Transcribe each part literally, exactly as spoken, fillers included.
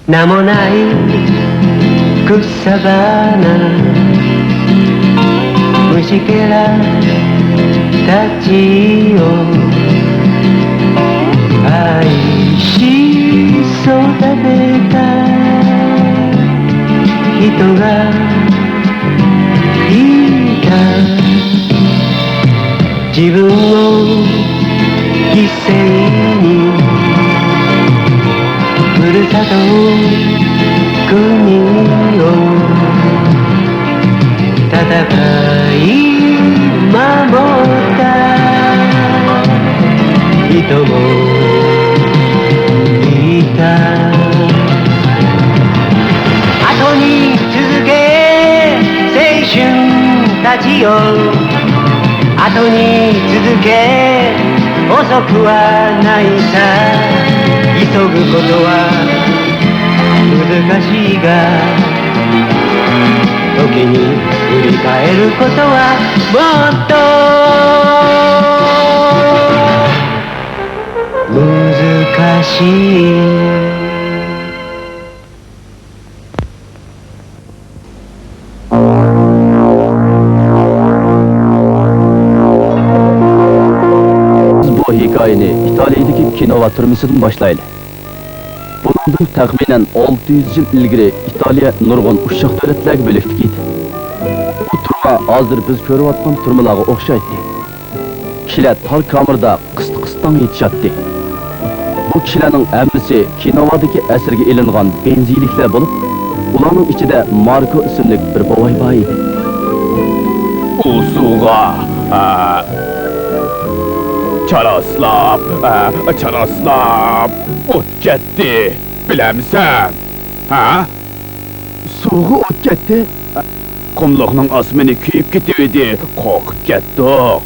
名もない草花、虫けらたちを愛し育てた人がいた。自分を犠牲にふるさと国を戦い守った人もいた。後に続け青春たちよ、後に続け、遅くはないさ。急ぐことは難しいが、時に振り返ることはもっと難しい。 بۇ ھېكايىنى ئىتالىيەدىكى كىنوۋا تۈرمىسىدىن باشلايلى. بۇنىڭدىن تەخمىنەن ئالتە يۈز يىل ئىلگىرى ئىتالىيە نۇرغۇن ئۇششاق دۆلەتلەرگە بۆلۈكلۈك ئىدى. بۇ تۈرمە ھازىر بىز كۆرۈۋاتقان تۈرمىلەرگە ئوخشايتتى. كىشىلەر تار كامېردا قىستاڭ-قىستاڭ يېتىشاتتى. بۇ كىشىلەرنىڭ ھەممىسى كىنوۋادىكى ئەسىرگە ئېلىنغان بېنزىلىكلەر بولۇپ، ئۇلارنىڭ ئىچىدە ماركو ئىسىملىك بىر بوۋاي بار ئىدى. ئۇ سۇغا، ئە، چاراسلاپ، ئە، چاراسلاپ ئۆتۈپ كەتتى. بىلەمسەن؟ ھە؟ سۇغا ئۆتۈپ كەتتى؟ قۇملۇقنىڭ ئاسمىنى كۆيۈپ كېتىۋىدى، قورقۇپ كەتتۇق.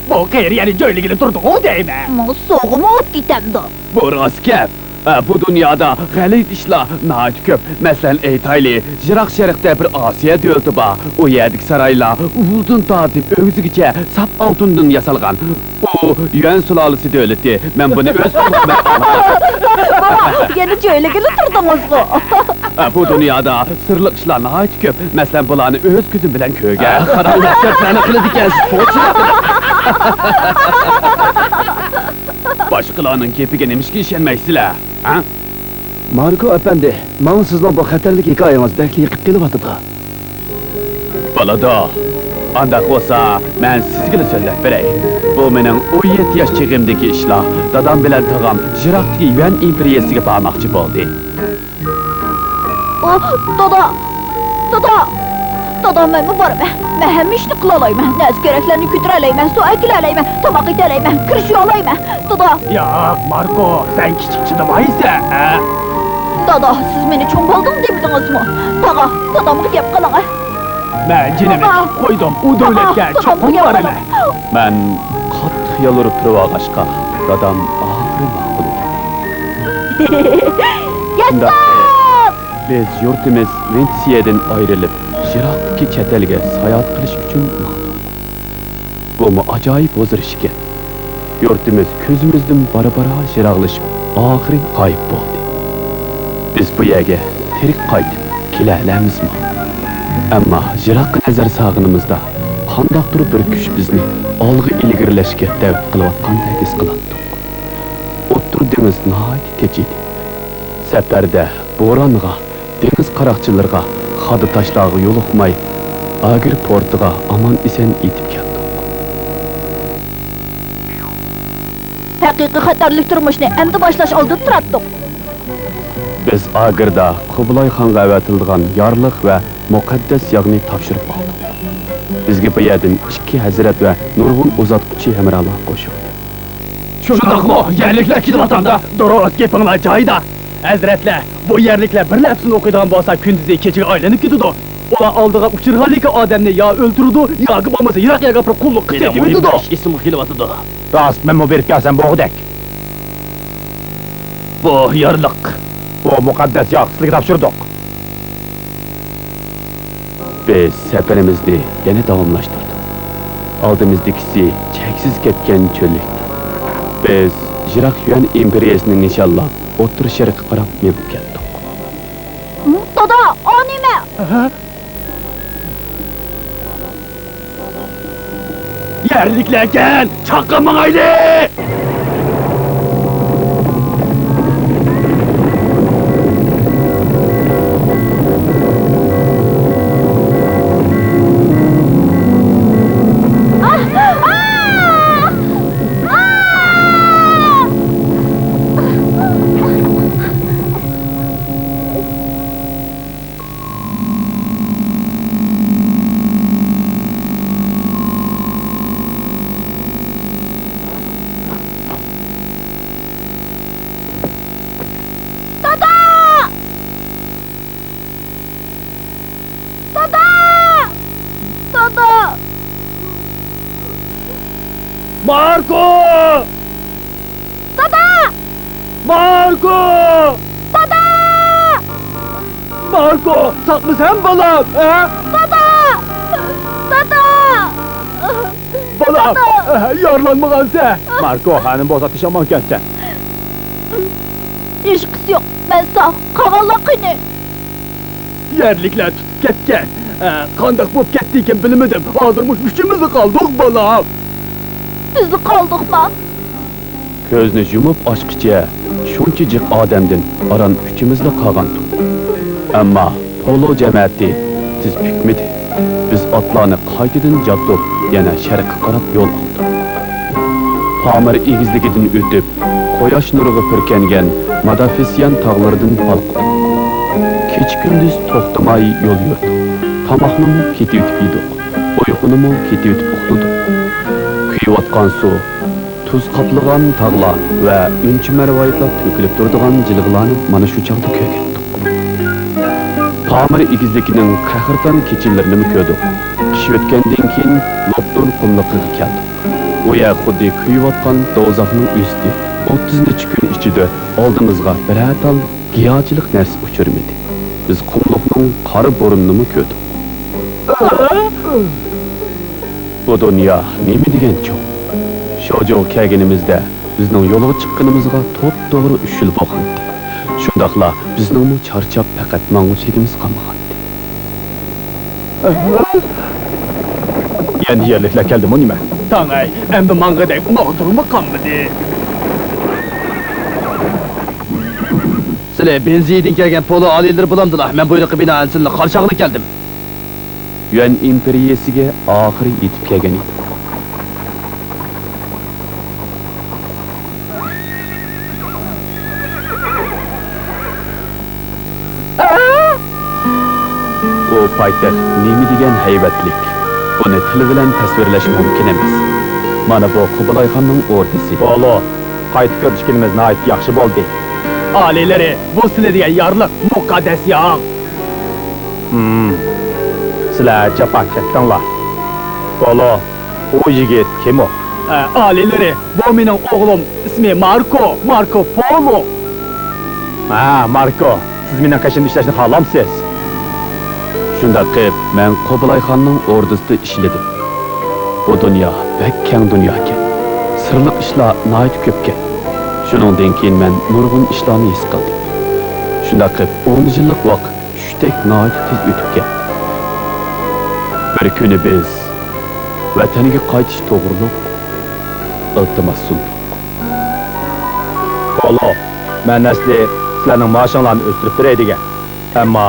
بۇ قېرى يەنە جۆيلىگىلى تۇردىغۇ دەيمەن. ماڭا سوغىمۇ ئوت كېتەمدۇ؟ بۇ راست گەپ. ئە، بۇ دۇنيادا غەلىتە ئىشلار ناھايىتى كۆپ. مەسىلەن، ئېيتايلى، يىراق شەرقتە بىر ئاسىيا دۆلىتى بار. ئۇ يەردىكى سارايلار ئۇلىدىن تارتىپ ئۆگزىگىچە ساپ ئالتۇندىن ياسالغان. ئۇ يۈەن سۇلالىسى دۆلىتى. مەن بۇنى ئۆز قولۇم بىلەن بوۋا، يەنە جۆيلىگىلى تۇردىڭىزغۇ. ئە، بۇ دۇنيادا سىرلىق ئىشلار ناھايىتى كۆپ. مەسىلەن، بۇلارنى ئۆز كۆزۈم بىلەن كۆرگەن. ئە، قاراڭلار، گەپلەرنى قىلىدىكەنسىز، پوچىلىق. باشقىلارنىڭ گېپىگە نېمىشقا ئىشەنمەيسىلەر، ھە؟ ماركو ئەپەندى، ماڭا سىزنىڭ بۇ خەتەرلىك ھېكايىڭىز بەكلا يېقىپ قېلىۋاتىدۇ. بولىدۇ. ئانداق بولسا، مەن سىزگىلا سۆزلەپ بېرەي. بۇ مېنىڭ ئون يەتتە ياش چېغىمدىكى ئىشلار. دادام بىلەن تاغام يىراقتىكى يۈەن ئىمپېرىيەسىگە بارماقچى بولدى. ئۇ، دادا! دادا! دادا، مەنمۇ بارىمەن. مەن ھەممە ئىشنى قىلالايمەن. نەرسە-كېرەكلەرنى كۆتۈرەلەيمەن، سۇ ئەكېلەلەيمەن، تاماق ئېتەلەيمەن، كىر يۇيالايمەن. دادا! ياق، ماركو، سەن كىچىك، چىدىمايسەن، ھە؟ دادا، سىز مېنى چوڭ بولدۇڭ دېمىدىڭىزمۇ؟ تاغا، دادامغا گەپ قىلىڭ. مەن جېنىم ئېتىپ قويدۇم، ئۇ دۆلەتكە چوقۇم بارىمەن. مەن قاتتىق يالۋۇرۇپ تۇرۇۋالغاچقا، دادام ئاخىرى ماقۇل دېدى. شۇنداق قىلىپ، بىز يۇرتىمىز ۋېنېتسىيەدىن ئايرىلىپ، يىراقتىكى چەت ئەلگە ساياھەت قىلىش ئۈچۈن ماڭدۇق. بۇمۇ ئاجايىپ ھۇزۇر ئىكەن. يۇرتىمىز كۆزىمىزدىن بارا-بارا يىراقلىشىپ، ئاخىرى غايىب بولدى. بىز بۇ يەرگە تىرىك قايتىپ كېلەلەرمىزمۇ؟ ئەمما يىراققا نەزەر سالغىنىمىزدا، قانداقتۇر بىر كۈچ بىزنى ئالغا ئىلگىرىلەشكە دەۋەت قىلىۋاتقاندەك ھېس قىلاتتۇق. ئوتتۇرا دېڭىز ناھايىتى كىچىك ئىدى. سەپەردە بورانغا، دېڭىز قاراقچىلىرىغا، خادا تاشلارغا يولۇقماي، ئاگېر پورتىغا ئامان-ئېسەن يېتىپ كەلدۇق. ھەقىقىي خەتەرلىك تۇرمۇشنى ئەمدى باشلاش ئالدىدا تۇراتتۇق. بىز ئاگېردا قۇبلاي خانغا ئەۋەتىلىدىغان يارلىق ۋە مۇقەددەس ياغنى تاپشۇرۇپ ئالدۇق. بىزگە بۇ يەردىن ئىككى ھەزرەت ۋە نۇرغۇن ئۇزاتقۇچى ھەمراھلار قوشۇلدى. شۇنداقمۇ؟ يەرلىكلەر كېلىۋاتامدا، دۇرۇس، گېپىڭلار جايىدا. ھەزرەتلەر، بۇ يەرلىكلەر بىر لەپسىنى ئوقۇيدىغان بولسا، كۈندۈزى كېچىگە ئايلىنىپ كېتىدۇ. ئۇلار ئالدىغا ئۇچرىغانلىكى ئادەمنى يا ئۆلتۈرىدۇ، ياكى بولمىسا يىراق يەرگە ئاپىرىپ قۇللۇققا سېتىۋېتىدۇ. مېنىڭ مۇھىم بىر ئىش ئېسىمگە كېلىۋاتىدۇ. راست، مەنمۇ بېرىپ كەلسەم بولغۇدەك. بۇ يارلىق. بۇ مۇقەددەس ياغ سىلىگە تاپشۇردۇق. بىز سەپىرىمىزنى يەنە داۋاملاشتۇردۇق. ئالدىمىزدىكىسى چەكسىز كەتكەن چۆللۈكتۇر. بىز يىراق يۈەن ئىمپېرىيەسىنى نىشانلاپ، ئوتتۇرا شەرققە قاراپ مېڭىپ كەتتۇق. دادا، ئۇ نېمە؟ يەرلىكلەركەن، چاققا ماڭايلى! دادا! دادا! دادا! ماركو! دادا! ماركو! دادا! ماركو، ساقمىسەن بالام، ھە؟ دادا! دادا! بالام، دادا! يارىلانمىغانسەن؟ ماركو، ھەنە بولسا پېشانمانكەنسەن. ھېچقىسى يوق، مەن ساق، قالغانلار قېنى؟ يەرلىكلەر تۇتۇپ كەتكەن. ئە، قانداق بولۇپ كەتتىكىن بىلمىدىم. ھازىر مۇشۇ ئۈچىمىزلا قالدۇق، بالام. بىزلا قالدۇقما؟ كۆزنى يۇمۇپ ئاچقىچە شۇنچە جىق ئادەمدىن ئاران ئۈچىمىزلا قالغانتۇق. ئەمما پولو جەمەتى تېز پۈكمىدى. بىز ئاتلارنى قايتىدىن جاتتۇق، يەنە شەرققە قاراپ يول ئالدۇق. پامىر ئېگىزلىكىدىن ئۆتۈپ، قۇياش نۇرىغا پۈركەنگەن مادافىسيان تاغلىرىدىن ھالقىدۇق. كېچە-كۈندۈز توختىماي يول يۈردۇق. تاماقنىمۇ كېتىۋېتىپ يېدۇق، ئۇيقۇنىمۇ كېتىۋېتىپ ئۇخلىدۇق. قۇيۇۋاتقان سۇ، تۇز قاپلىغان تاغلار ۋە ئۈنچە-مەرۋايىتلار تۆكۈلۈپ تۇرىدىغان جىلغىلارنى مانا شۇ چاغدا كۆرگەنتۇق. پامىر ئېگىزلىكىنىڭ قەھرىتان كېچىلىرىنىمۇ كۆردۇق. قىش ئۆتكەندىن كېيىن لوپتۇن قۇملۇقىغا كەلدۇق. ئۇ يەر خۇددى كۆيۈۋاتقان دوزاخنىڭ ئۆستى. ئوتتۇز نەچچە كۈن ئىچىدە ئالدىمىزغا بىرەر تال گىياھچىلىق نەرسە ئۇچرىمىدى. بىز قۇملۇقنىڭ قارا بۇرنىنىمۇ كۆردۇق. بۇ دۇنيا نېمە دېگەن چوڭ! شوجوغا كەلگىنىمىزدە بىزنىڭ يولغا چىققىنىمىزغا توپتوغرا ئۈچ يىل بولغانىدى. شۇنداقلا بىزنىڭمۇ چارچاپ پەقەت ماڭغۇچىلىكىمىز قالمىغانىدى. يەنە يەرلىكلەر كەلدىمۇ نېمە؟ تاڭاي، ئەمدى ماڭغۇدەك ماغدۇرمۇ قالمىدى. سىلى بېنزىدىن كەلگەن پولو ئالىيلىرى بولامدىلا؟ مەن بۇيرۇققا بىنائەن سىلىنى قارشى ئالغىلى كەلدىم. يۈەن ئىمپېرىيەسىگە ئاخىرى يېتىپ كەلگەن ئىدۇق. ئۇ پايتەخت نېمە دېگەن ھەيۋەتلىك! بۇنى تىل بىلەن تەسۋىرلەش مۇمكىن ئەمەس. مانا بۇ قۇبلايخاننىڭ ئوردىسى. پولو، قايتا كۆرۈشكىنىمىز ناھايىتى ياخشى بولدى. ئالىيلىرى، بۇ سىلى دېگەن يارلىق مۇقەددەس ياغ. ھىم، سىلەر جاپا چەكتىڭلار. پولو، ئۇ يىگىت كىم ئۇ؟ ئە، ئالىيلىرى، بۇ مېنىڭ ئوغلۇم، ئىسمى ماركو، ماركو پولو. ھە، ماركو، سىز مېنىڭ قېشىمدا ئىشلەشنى خالامسىز؟ شۇنداق قىپ، مەن قۇبلايخاننىڭ ئوردىسىدا ئىشلىدىم. بۇ دۇنيا بەك كەڭ دۇنياكەن. سىرلىق ئىشلار ناھايىتى كۆپكەن. شۇنىڭدىن كېيىن مەن نۇرغۇن ئىشلارنى ھېس قىلدىم. شۇنداق قىپ، ئون يىللىق ۋاقىت چۈشتەك ناھايىتى تېز ئۆتۈپ كەتتى. بىر كۈنى بىز ۋەتەنگە قايتىش توغرۇلۇق ئىلتىماس سۇندۇق. پولو، مەن ئەسلى سىلەرنىڭ مائاشىڭلارنى ئۆستۈرۈپ بېرەي دېگەن. ئەمما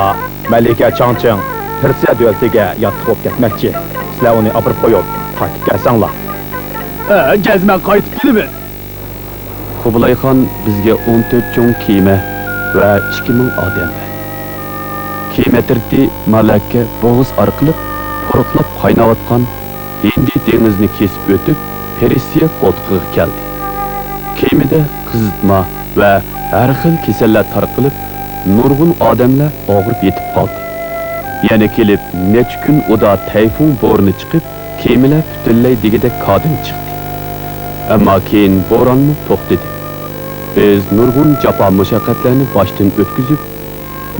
مەلىكە چاڭچىڭ پېرسىيە دۆلىتىگە ياتلىق بولۇپ كەتمەكچى. سىلەر ئۇنى ئاپىرىپ قويۇپ، قايتىپ كەلسەڭلار. ھە، جەزمەن قايتىپ كېلىمەن. قۇبلايخان بىزگە ئون تۆت چوڭ كېمە ۋە ئىككى مىڭ ئادەم بەردى. كېمە تىرتى مالاككە بوغۇز ئارقىلىق پۇرۇقلاپ قايناۋاتقان ھىندى دېڭىزىنى كېسىپ ئۆتۈپ، پېرسىيە قولتۇقىغا كەلدى. كېمىدە قىزىتما ۋە ھەر خىل كېسەللەر تارقىلىپ، نۇرغۇن ئادەملەر ئاغرىپ يېتىپ قالدى. يەنە كېلىپ نەچچە كۈن ئۇدا تەيفۇڭ بورىنى چىقىپ، كېمىلەر پۈتۈنلەي دېگۈدەك كاردىن چىقتى. ئەمما كېيىن بورانمۇ توختىدى. بىز نۇرغۇن جاپا-مۇشەققەتلەرنى باشتىن ئۆتكۈزۈپ،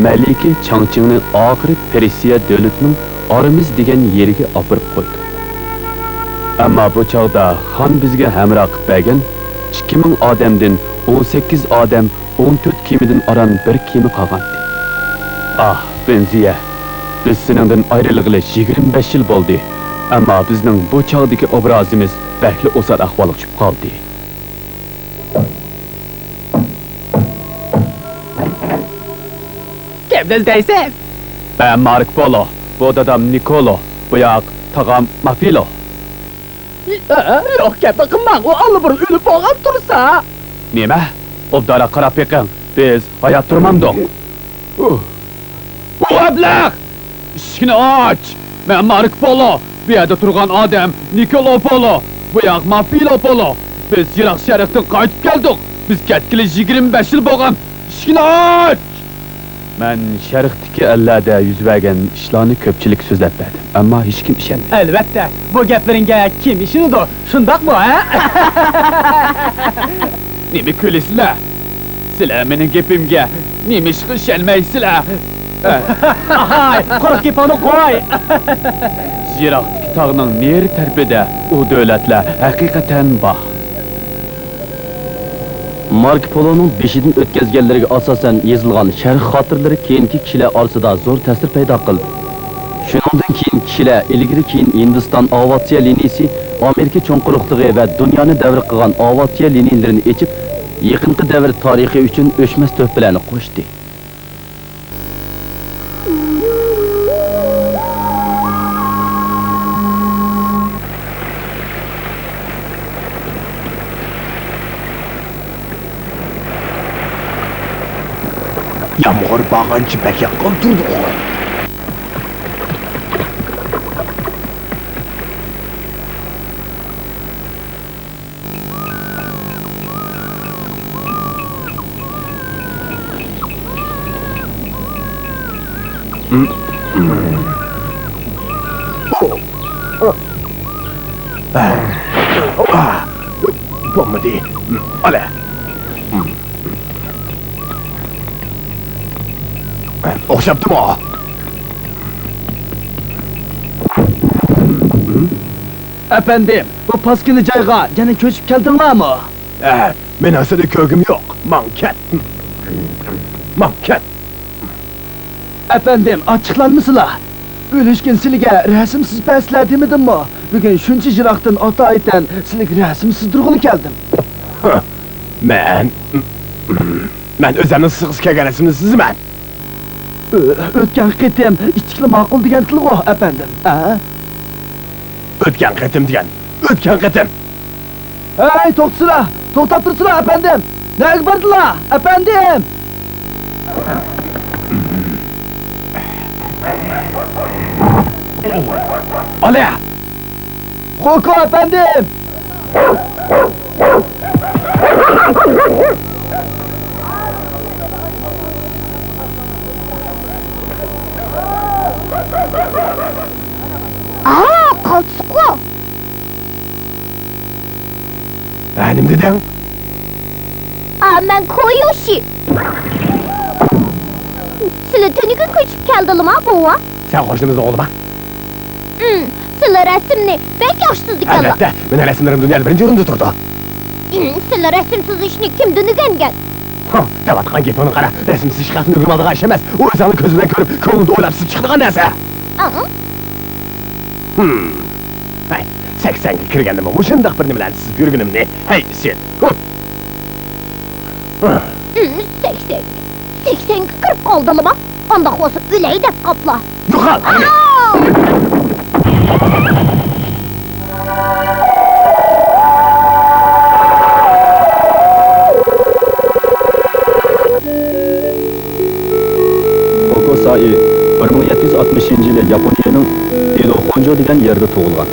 مەلىكە چاڭچىڭنى ئاخىرى پېرسىيە دۆلىتىنىڭ ئارىمىز دېگەن يېرىگە ئاپىرىپ قويدۇق. ئەمما بۇ چاغدا خان بىزگە ھەمراھ قىپ بەرگەن ئىككى مىڭ ئادەمدىن ئون سەككىز ئادەم ئون تۆت كېمىدىن ئاران بىر كېمە قالغانىدى. ئاھ، بېنزىيە، بىز سېنىڭدىن ئايرىلغىلى يىگىرمە بەش يىل بولدى، ئەمما بىزنىڭ بۇ چاغدىكى ئوبرازىمىز بەكلا ئوسال ئەھۋالغا چۈشۈپ قالدى. كىمنى ئىزدەيسىز؟ مەن ماركو پولو، بۇ دادام نىكولو، بۇ ياق تاغام مافىلو. ئە، يوق گەپنى قىلماڭ، ئۇ ئاللىبۇرۇن ئۆلۈپ بولغان تۇرسا. نېمە؟ ئوبدانراق قاراپ بېقىڭ، بىز ھايات تۇرمامدۇق. ئۇ، ئۇ ئەبلەخ! ئىشىكنى ئاچ! مەن ماركو پولو، بۇ يەردە تۇرغان ئادەم نىكولو پولو، بۇ ياق مافىلو پولو. بىز يىراق شەرقتىن قايتىپ كەلدۇق. بىز كەتكىلى يىگىرمە بەش يىل بولغان. ئىشىكنى ئاچ! مەن شەرقتىكى ئەللەردە يۈز بەرگەن ئىشلارنى كۆپچىلىككە سۆزلەپ بەردىم، ئەمما ھېچكىم ئىشەنمىدى. ئەلۋەتتە، بۇ گەپلىرىڭگە كىم ئىشىنىدۇ، شۇنداقمۇ، ھە؟ نېمە كۈلىسىلەر؟ سىلەر مېنىڭ گېپىمگە نېمىشقا ئىشەنمەيسىلەر؟ ئاھاي، قۇرۇق گېپىڭنى قوي! يىراقتىكى تاغنىڭ نېرى تەرىپىدە ئۇ دۆلەتلەر ھەقىقەتەن بار. ماركو پولونىڭ بېشىدىن ئۆتكەزگەنلىرىگە ئاساسەن يېزىلغان شەرق خاتىرىلىرى كېيىنكى كىشىلەر ئارىسىدا زور تەسىر پەيدا قىلدى. شۇنىڭدىن كېيىن كىشىلەر ئىلگىرى-كېيىن ھىندىستان ئاۋىئاتسىيە لىنىيىسى، ئامېرىكا چوڭ قۇرۇقلۇقى ۋە دۇنيانى دەۋر قىلغان ئاۋىئاتسىيە لىنىيىلىرىنى ئېچىپ، يېقىنقى دەۋر تارىخى ئۈچۈن ئۆچمەس تۆھپىلەرنى قوشتى. يامغۇر بارغانچە بەك ياغقان تۇرىدىغۇ. بولمىدى. ئالە. ئوخشاپتىمۇ؟ ئەپەندىم، بۇ پاسكىنا جايغا يەنە كۆچۈپ كەلدىڭلارمۇ؟ ھە، مېنىڭ سېنى كۆرگۈم يوق. ماڭ كەت. ماڭ كەت. ئەپەندىم، ئاچچىقلانمىسىلا. ئۆلۈشكۈن سىلىگە رەسىم سىزىپ بەرسىلە دېمىدىممۇ؟ بۈگۈن شۇنچە يىراقتىن ئاتايىتەن سىلىگە رەسىم سىزدۇرغىلى كەلدىم. مەن، مەن ئۆزۈمنىڭ سىزغۇسى كەلگەن رەسىمنى سىزىمەن. ئۆ-، ئۆتكەن قېتىم ئىتتىكلا ماقۇل دېگەنتىلغۇ، ئەپەندىم، ھە؟ ئۆتكەن قېتىم دېگەن، ئۆتكەن قېتىم! ھەي، توختىسىلا! توختاپ تۇرسىلا، ئەپەندىم! نەگە باردىلا، ئەپەندىم؟ ئالە! خوكو ئەپەندىم! ئا، قالتىسقۇ! ھە، نېمە دېدىڭ؟ ئا، مەن كويوشى. سىلە تۈنۈگۈن كۆچۈپ كەلدىلىما، بوۋا؟ سەن قوشنىمىزنىڭ ئوغلىما؟ ئىم، سىلە رەسىمنى بەك ياخشى سىزىدىكەنلا. ئەلۋەتتە، مېنىڭ رەسىملىرىم دۇنيادا بىرىنچى ئورۇندا تۇرىدۇ. ئىم، سىلە رەسىم سىزىشنى كىمدىن ئۆگەنگەن؟ ھا، دەۋاتقان گېپىڭنى قارا، رەسىم سىزىش خەقتىن ئۆگىنىۋالىدىغان ئىش ئەمەس. ئۇ ئۆزۈڭنى كۆز بىلەن كۆرۈپ، كۆڭلۈڭدە ئويلاپ سىزىپ چىقىدىغان نەرسە. ئاڭ. ھىم. ھەي، سەكسەنگە كىرگەندىمۇ مۇشۇنداق بىر نېمىلەرنى سىزىپ يۈرگىنىمنى. ھەي، ئىسىت. ھىم. ھىم، سەكسەن. سەكسەنگە كىرىپ قالدىلىما؟ ئانداق بولسا ئۆلەي دەپ قاپلا. يوقال! ئاۋ! ھوكوسائى بىر مىڭ يەتتە يۈز ئاتمىشىنچى يىلى ياپونىيەنىڭ ئىدوخونجۇ دېگەن يېرىدە تۇغۇلغان.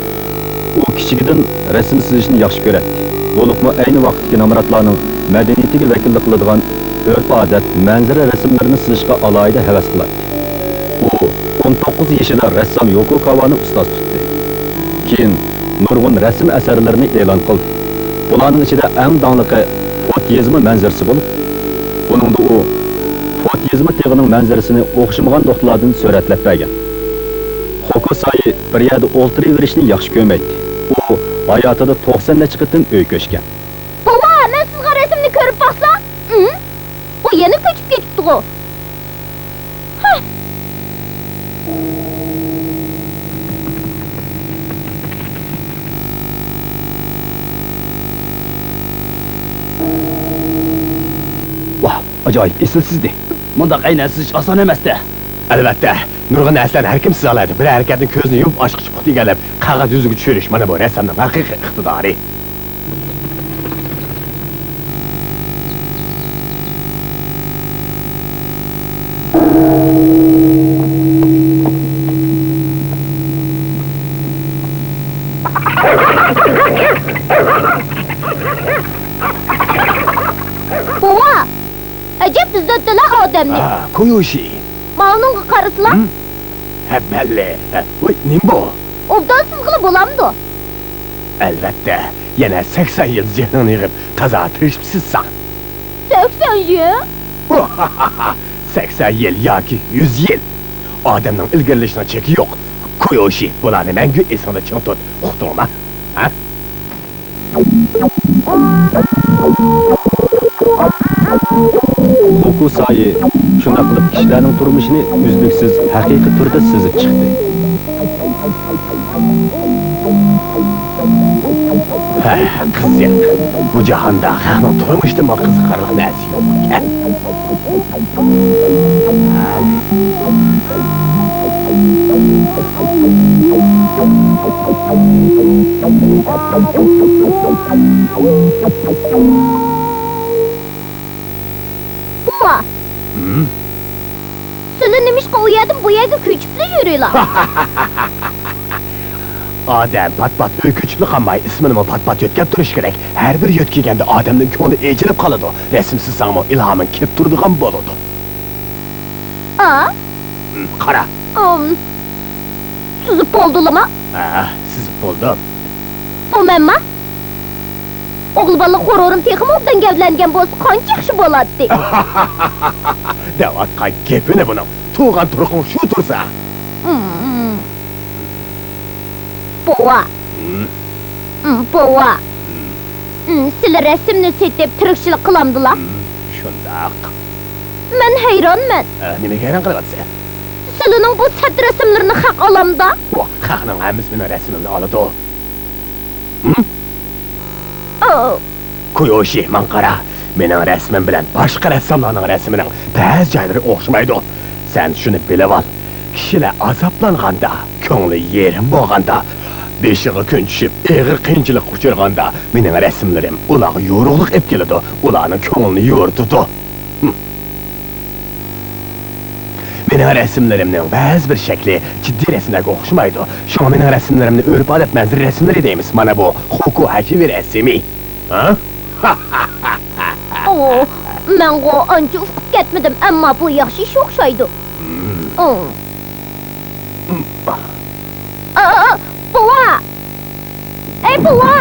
ئۇ كىچىكىدىن رەسىم سىزىشنى ياخشى كۆرەتتى، بولۇپمۇ ئەينى ۋاقىتتىكى نامراتلارنىڭ مەدەنىيىتىگە ۋەكىللىك قىلىدىغان ئۆرپ-ئادەت، مەنزىرە رەسىملىرىنى سىزىشقا ئالاھىدە ھەۋەس قىلاتتى. ئۇ ئون توققۇز يېشىدا رەسسام يوكوكاۋانى ئۇستاز تۇتتى. كېيىن نۇرغۇن رەسىم ئەسەرلىرىنى ئېلان قىلدى. بۇلارنىڭ ئىچىدە ئەڭ داڭلىقى فوت يېزما مەنزىرىسى بولۇپ، بۇنىڭدا ئۇ فوت يېزما تېغىنىڭ مەنزىرىسىنى ئوخشىمىغان نۇقتىلاردىن سۈرەتلەپ بەرگەن. خوكۇساي بىر يەردە ئولتۇرۇۋېرىشنى ياخشى كۆرمەيتتى. ئۇ ھاياتىدا توقسان نەچچە قېتىم ئۆي كۆچكەن. بوۋا، مەن سىزغان رەسىمنى كۆرۈپ باقسا؟ ئىم؟ ئۇ يەنە كۆچۈپ كېتىپتىغۇ. ھە! ۋاھ، ئاجايىپ ئېسىل سىزدى. مۇنداق ئەينەن سىزىش ئاسان ئەمەستە. ئەلۋەتتە، نۇرغۇن نەرسىلەرنى ھەر كىم سىزالايدۇ. بىر ھەرىكەتنى كۆزنى يۇمۇپ ئاچقۇچە پۇختا ئىگىلەپ، قەغەز يۈزىگە چۈشۈرۈش، مانا بۇ رەسسامنىڭ ھەقىقىي ئىقتىدارى. بوۋا! ئەجەب ئىزدەپتىلا ئادەمنى. ھە، كويوشى. ماۋۇنىڭغا قارىسىلا. ھىم؟ ھە، بەللى. ھە، ۋاي، نېمە بۇ؟ ئوبدان سىزغىلى بولامدۇ؟ ئەلۋەتتە، يەنە سەكسەن يىل زېھنىڭنى يىغىپ، تازا تىرىشىپ سىزساڭ. سەكسەن يىل؟ سەكسەن يىل ياكى يۈز يىل. ئادەمنىڭ ئىلگىرىلىشىنىڭ چېكى يوق. كويوشى، بۇلارنى مەڭگۈ ئېسىڭدە چىڭ تۇت. ئۇقتۇڭما؟ ھە؟ خوكۇسايى شۇنداق قىلىپ كىشىلەرنىڭ تۇرمۇشىنى ئۈزلۈكسىز ھەقىقىي تۈردە سىزىپ چىقتى. ھە، قىزىق. بۇ جاھاندا خەقنىڭ تۇرمۇشىدىنمۇ قىزىقارلىق نەرسە يوق ئىكەن. بوۋا! ھىم؟ سىلەر نېمىشقا ئۇ يەردىن بۇ يەرگە كۆچۈپلا يۈرىلا؟ ئادەم پات-پات ئۆي كۆچۈپلا قالماي، ئىسمىنىمۇ پات-پات يۆتكەپ تۇرۇش كېرەك. ھەر بىر يۆتكىگەندە ئادەمنىڭ كۆڭلى ئېچىلىپ قالىدۇ، رەسىم سىزساڭمۇ ئىلھامىڭ كېلىپ تۇرىدىغان بولىدۇ. ئا؟ ھىم، قارا. ئىم، سىزىپ بولدىلىما؟ ھە، سىزىپ بولدۇم. بولمامما؟ ئوغلى بالىلىق غۇرۇرۇم تېخىمۇ ئوبدان گەۋدىلەنگەن بولسا قانچە ياخشى بولاتتى. دەۋاتقان گېپى نېمە بۇنىڭ؟ تۇغقان تۇرقۇڭ شۇ تۇرسا. ئىم. بوۋا. ھىم؟ ئىم، بوۋا. ھىم. ئىم، سىلە رەسىمنى سېتىپ تىرىكچىلىك قىلامدىلا؟ ھىم، شۇنداق. مەن ھەيرانمەن. ئە، نېمىگە ھەيران قېلىۋاتىسەن؟ سىلىنىڭ بۇ سەت رەسىملىرىنى خەق ئالامدا؟ ۋاھ، خەقنىڭ ھەممىسى مېنىڭ رەسىمىمنى ئالىدۇ. ھىم؟ ئو. كويوشى، ماڭا قارا. مېنىڭ رەسىمىم بىلەن باشقا رەسساملارنىڭ رەسىمىنىڭ بەزى جايلىرى ئوخشىمايدۇ. سەن شۇنى بىلىۋال. كىشىلەر ئازابلانغاندا، كۆڭلى يېرىم بولغاندا، بېشىغا كۈن چۈشۈپ، ئېغىر قىيىنچىلىققا ئۇچرىغاندا، مېنىڭ رەسىملىرىم ئۇلارغا يورۇقلۇق ئېلىپ كېلىدۇ، ئۇلارنىڭ كۆڭلىنى يورۇتىدۇ. ھىم. مېنىڭ رەسىملىرىمنىڭ بەزى بىر شەكلى جىددىي رەسىملەرگە ئوخشىمايدۇ. شۇڭا مېنىڭ رەسىملىرىمنى ئۆرپ-ئادەت مەنزىرە رەسىملىرى دەيمىز. مانا بۇ خوكۇ ھەجۋىي رەسىمى. ھە؟ ئو، مەنغۇ ئانچە ئۇقۇپ كەتمىدىم، ئەمما بۇ ياخشى ئىش ئوخشايدۇ. ھىم. ئو. ھىم. ئا، ئا، بوۋا! ئەي، بوۋا!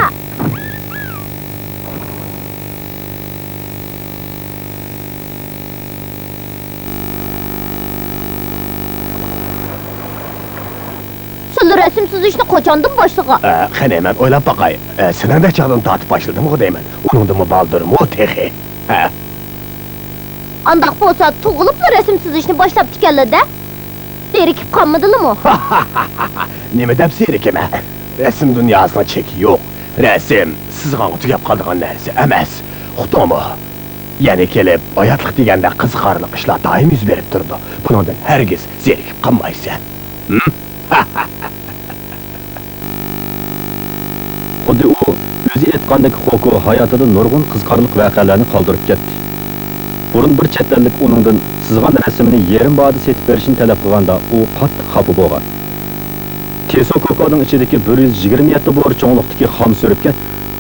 سىلە رەسىم سىزىشنى قاچاندىن باشلىغان؟ ئە، قېنى، مەن ئويلاپ باقاي. ئە، سېنىڭدەك چاغدىن تارتىپ باشلىدىمغۇ دەيمەن. ئۇنىڭدىنمۇ بالدۇرمۇ تېخى؟ ھە. ئانداق بولسا، تۇغۇلۇپلا رەسىم سىزىشنى باشلاپتىكەنلا-دە. زېرىكىپ قالمىدىلىمۇ؟ نېمە دەپ زېرىكىمەن؟ رەسىم دۇنياسىنىڭ چېكى يوق. رەسىم سىزغانغا تۈگەپ قالىدىغان نەرسە ئەمەس. ئۇقتۇڭمۇ؟ يەنە كېلىپ، ھاياتلىق دېگەندە قىزىقارلىق ئىشلار دائىم يۈز بېرىپ تۇرىدۇ. بۇنىڭدىن ھەرگىز زېرىكىپ قالمايسەن. ھىم؟ خۇددى ئۇ ئۆزى ئېيتقاندەك، خوكو ھاياتىدا نۇرغۇن قىزىقارلىق ۋەقەلەرنى قالدۇرۇپ كەتتى. بۇرۇن بىر چەت ئەللىك ئۇنىڭدىن سىزغان رەسىمىنى يېرىم باھادا سېتىپ بېرىشنى تەلەپ قىلغاندا، ئۇ قاتتىق خاپا بولغان. تېسو كوكونىڭ ئىچىدىكى بىر يۈز يىگىرمە يەتتە بور چوڭلۇقتىكى خام سۈرۈككە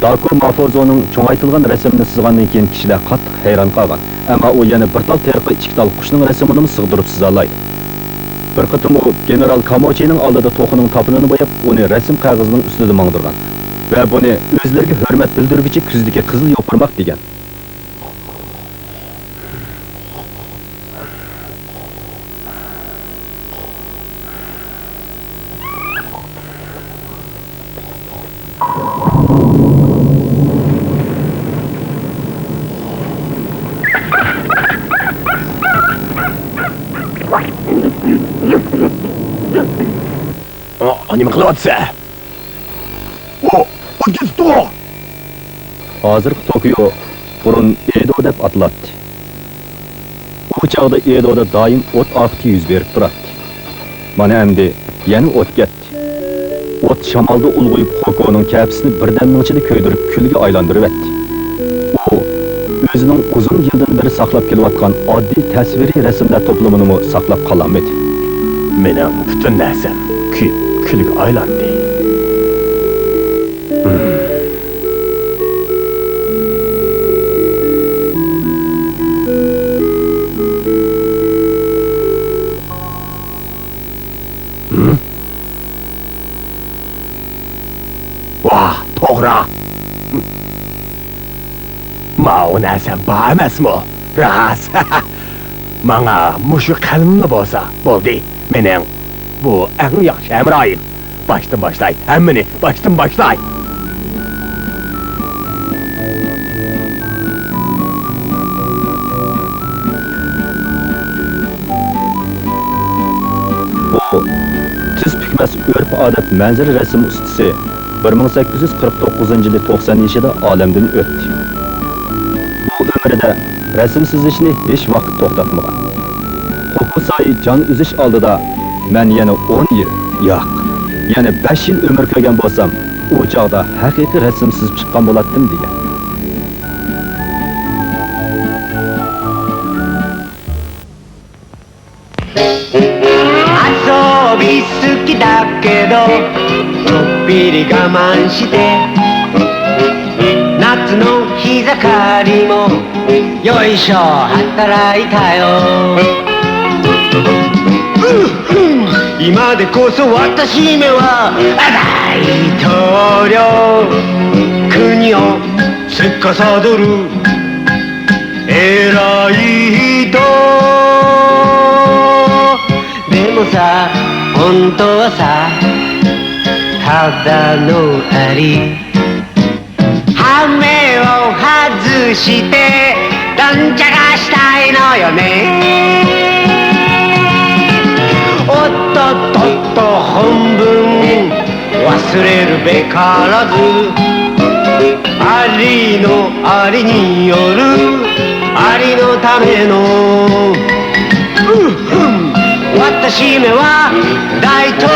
داكو مافوزونىڭ چوڭايتىلغان رەسىمىنى سىزغاندىن كېيىن، كىشىلەر قاتتىق ھەيران قالغان. ئەمما ئۇ يەنە بىر تال تېرىققا ئىككى تال قۇشنىڭ رەسىمىنىمۇ سىغدۇرۇپ سىزالايدۇ. بىر قېتىم ئۇ گېنېرال كاموچىنىڭ ئالدىدا توخۇنىڭ تاپىنىنى بوياپ، ئۇنى رەسىم قەغىزىنىڭ ئۈستىدە ماڭدۇرغان ۋە بۇنى ئۆزلىرىگە ھۆرمەت بىلدۈرگۈچى كۈزدىكى قىزىل يوپۇرماق دېگەن. ئۇ نېمە قىلىۋاتىسەن؟ ئۇ، ئوت كېتىپتىغۇ! ھازىرقى توكيو بۇرۇن ئېدو دەپ ئاتىلاتتى. ئۇ چاغدا ئېدودا دائىم ئوت ئاپىتى يۈز بېرىپ تۇراتتى. مانا ئەمدى يەنە ئوت كەتتى. ئوت شامالدا ئۇلغىيىپ، خوكونىڭ كەپىسىنى بىردەمنىڭ ئىچىدە كۆيدۈرۈپ، كۈلگە ئايلاندۇرۇۋەتتى. ئۇ ئۆزىنىڭ ئۇزۇن يىلدىن بېرى ساقلاپ كېلىۋاتقان ئاددىي تەسۋىرىي رەسىملەر توپلىمىنىمۇ ساقلاپ قالالمىدى. مېنىڭ پۈتۈن نەرسەم كۆيۈپ، كۈلگە ئايلاندى. ۋاھ، توغرا. ماۋۇ نەرسەم بار ئەمەسمۇ؟ راست. ماڭا مۇشۇ قەلىملا بولسا بولدى. مېنىڭ بۇ ئەڭ ياخشى ھەمراھىم. باشتىن باشلاي، ھەممىنى باشتىن باشلاي. ئۇ تۈز پۈكمەس ئۆرپ-ئادەت مەنزىرە رەسىم ئۇستىسى، بىر مىڭ سەككىز يۈز قىرىق توققۇزىنچى يىلى توقسان يېشىدا ئالەمدىن ئۆتتى. ئۇ ئۆمرىدە رەسىم سىزىشنى ھېچ ۋاقىت توختاتمىغان. خوكۇساي جان ئۈزۈش ئالدىدا، مەن يەنە ئون يىل، ياق، يەنە بەش يىل ئۆمۈر كۆرگەن بولسام، ئۇ چاغدا ھەقىقىي رەسىم سىزىپ چىققان بولاتتىم، دېگەن. 遊び好きだけど、ちょっぴり我慢して、夏の日盛りも、よいしょ、働いたよ。今でこそ私めは大統領、国を司る偉い人。でもさ、本当はさ、ただのアリ。羽目を外して、どんちゃかしたいのよね。おっとっとっと、本分忘れるべからず。ありのありによる、ありのための。私めは大統